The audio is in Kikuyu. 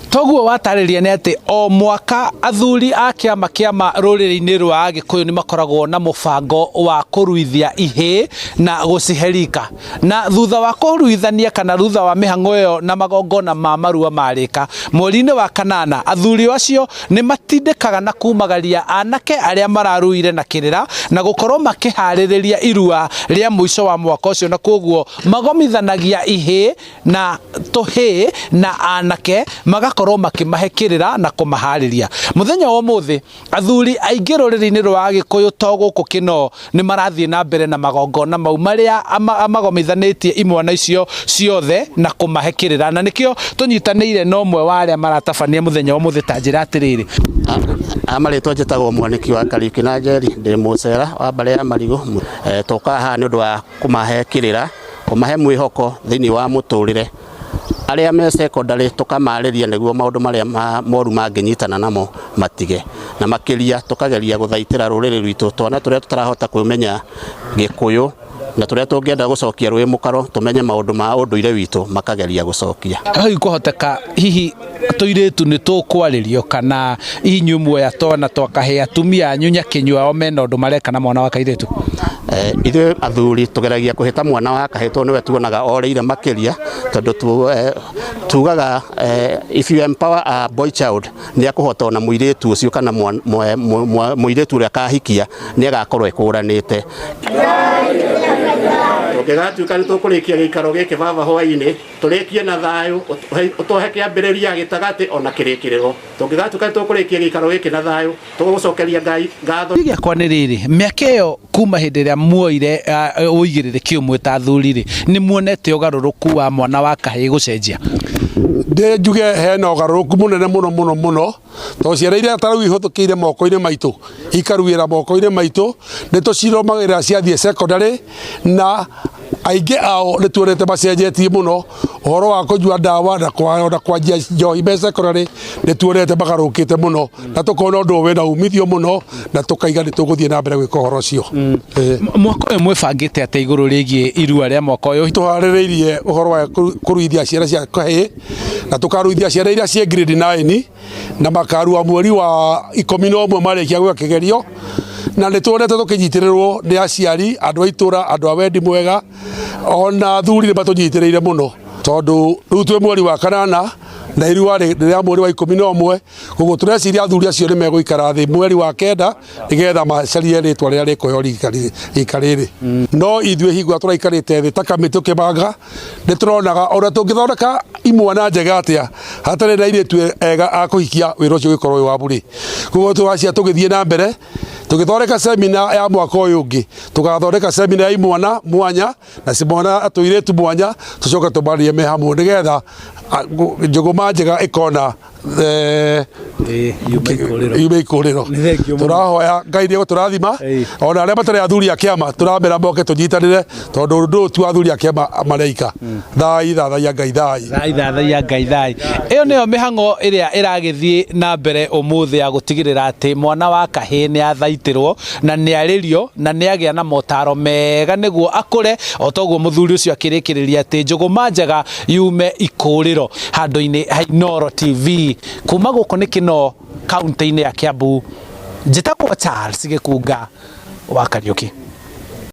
Toguo watarĩria nĩ atĩ o mwaka athuri a kĩama kĩama rũrĩrĩ-inĩ rwa Agĩkũyũ nĩ makoragwo na mũbango wa kũruithia ihĩĩ na gũciherika. Na thutha wa kũruithania kana thutha wa mĩhang'o ĩyo na magongona ma marua marĩka, mweri-inĩ wa kanana athuri acio nĩ matindĩkaga na kumagaria anake arĩa mararuire na kĩrĩra na gũkorwo makĩharĩrĩria irua rĩa mũico wa mwaka ũcio, na kwoguo magomithanagia ihĩĩ na tũhĩĩ na anake magakorwo makĩmahe kĩrĩra na kũmaharĩria. Mũthenya wa ũmũthĩ athuri aingĩ rũrĩrĩ-inĩ rwa Agĩkũyũ to gũkũ Kĩnoo nĩ marathiĩ na mbere na magongona mau marĩa magomithanĩtie imwana icio ciothe na kũmahe kĩrĩra, na nĩkĩo tũnyitanĩire na ũmwe wa arĩa maratabania mũthenya wa ũmũthĩ. Ta njĩra atĩrĩrĩ. Marĩtwa njĩtagwo Mwanĩki wa Kariuki na Njeri, ndĩ mũcera wa mbarĩ ya Marigũ. Tũkaga haha nĩ ũndũ wa kũmahe kĩrĩra, kũmahe mwĩhoko thĩinĩ wa mũtũrĩre. Arĩa me secondary tũkamarĩria nĩguo maũndũ marĩa moru mangĩnyitana namo matige, na makĩria tũkageria gũthaitĩra rũrĩrĩ rwitũ, twana tũrĩa tũtarahota kũmenya Gĩkũyũ na tũrĩa tũngĩenda gũcokia rũĩ mũkaro tũmenye maũndũ ma ũndũire witũ makageria gũcokia. Hihi kũhoteka hihi tũirĩtu nĩ tũkwarĩrio kana inyuĩ muoya twana twakahĩ atumia anyu nyakĩnyua ao mena ũndũ mareka na mwana wa kairĩtu? Ithuĩ athuri tũgeragia kũhĩta mwana wa kahĩĩ tondũ nĩwe tuonaga orĩire makĩria, tondũ tugaga if you empower a boy child nĩ akũhota ona mũirĩtu ũcio kana mũirĩtu ũrĩa akahikia nĩ agakorwo ekũranĩte. Tũngĩgatuĩka nĩ tũkũrĩkia gĩikaro gĩkĩ baba hwainĩ, tũrĩkie na thayũ, ũtũhe kĩambĩrĩria, gĩtagatĩ ona kĩrĩkĩrĩro. Tũngĩgatuĩka nĩ tũkũrĩkia gĩikaro gĩkĩ na thayũ, tũgũcokeria Ngai ngatho. Gĩakwa nĩ rĩrĩ, mĩaka ĩyo kuma hĩndĩ ĩrĩa muoire ũigĩrĩrĩki ũmwe ta athuri rĩ, nĩ muonete ũgarũrũku wa mwana wa kahĩĩ gũcenjia? Ndĩ njuge hena ũgarũrũku mũnene mũno mũno mũno, tondũ ciana iria ta rĩu ihũthũkĩire moko-inĩ maitũ, ikaruĩra moko-inĩ maitũ, nĩ tũcirũmagĩrĩra ciathiĩ secondary, na aingĩ ao nĩ tuonete macenjetie mũno ũhoro wa kũnyua ndawa na ona kwanjia njohi me secondary, nĩ tuonete magarũrũkĩte mũno na tũkona ũndũ ũyũ wĩna umithio mũno na tũkaiga nĩ tũgũthiĩ na mbere gwĩka ũhoro ũcio. Mwaka ũyũ mwĩbangĩte atĩa igũrũ rĩgiĩ irua rĩa mwaka ũyũ? Tũharĩrĩirie ũhoro wa kũruithia ciana cia kahĩĩ na tũkaruithia ciana iria ciĩ grade 9 na makarua mweri wa 11 marĩkia gwĩka kĩgerio, na nĩ tuonete tũkĩnyitĩrĩrwo nĩ aciari, andũ a itũra, andũ a wendi mwega, ona athuri nĩ matũnyitĩrĩire mũno, tondũ rĩu twĩ mweri wa kanana na irua rĩ rĩa mweri wa 11, koguo tũreciria athuri acio nĩ megũikara thĩ mweri wa kenda nĩgetha macarie rĩtwa rĩrĩa rĩkũheo rika rĩrĩ. No ithuĩ hingo ĩrĩa tũraikarĩte thĩ ta kamĩtĩ ũkĩbanga, nĩ tũronaga ona tũngĩthondeka imwana njega atĩa hatarĩ na airĩtu ega a kũhikia, wĩra ũcio ũgĩkorwo wĩ wa burĩ. Koguo tũracia tũgĩthiĩ na mbere tũgĩthondeka semina ya mwaka ũyũ ũngĩ, tũgathondeka semina ya imwana mwanya na cimwana tũirĩtu mwanya, tũcoke tũmarie me hamwe nĩgetha njũgũma njega ĩkona yume ikũrĩro. Tũrahoya Ngai nĩ egũtũrathima, ona arĩa matarĩ athuri a kĩama tũramera moke tũnyitanĩre, tondũ ũndũ ũyũ ti wa athuri a kĩama mareika. Thai thathaiya Ngai thai. Thai thathaiya Ngai thai. Ĩyo nĩyo mĩhang'o ĩrĩa ĩragĩthiĩ na mbere ũmũthĩ ya gũtigĩrĩra atĩ mwana wa kahĩĩ nĩ athaitĩrwo na nĩ arĩrio na nĩ agĩa na motaro mega nĩguo akũre o toguo mũthuri ũcio akĩrĩkĩrĩria atĩ njũgũma njega yume ikũrĩro. Handũ-inĩ ha Inooro TV kuma gũkũ nĩ Kĩnoo kaunti-inĩ ya Kiambu, njĩtagwo Charles Gĩkunga wa Kariũki.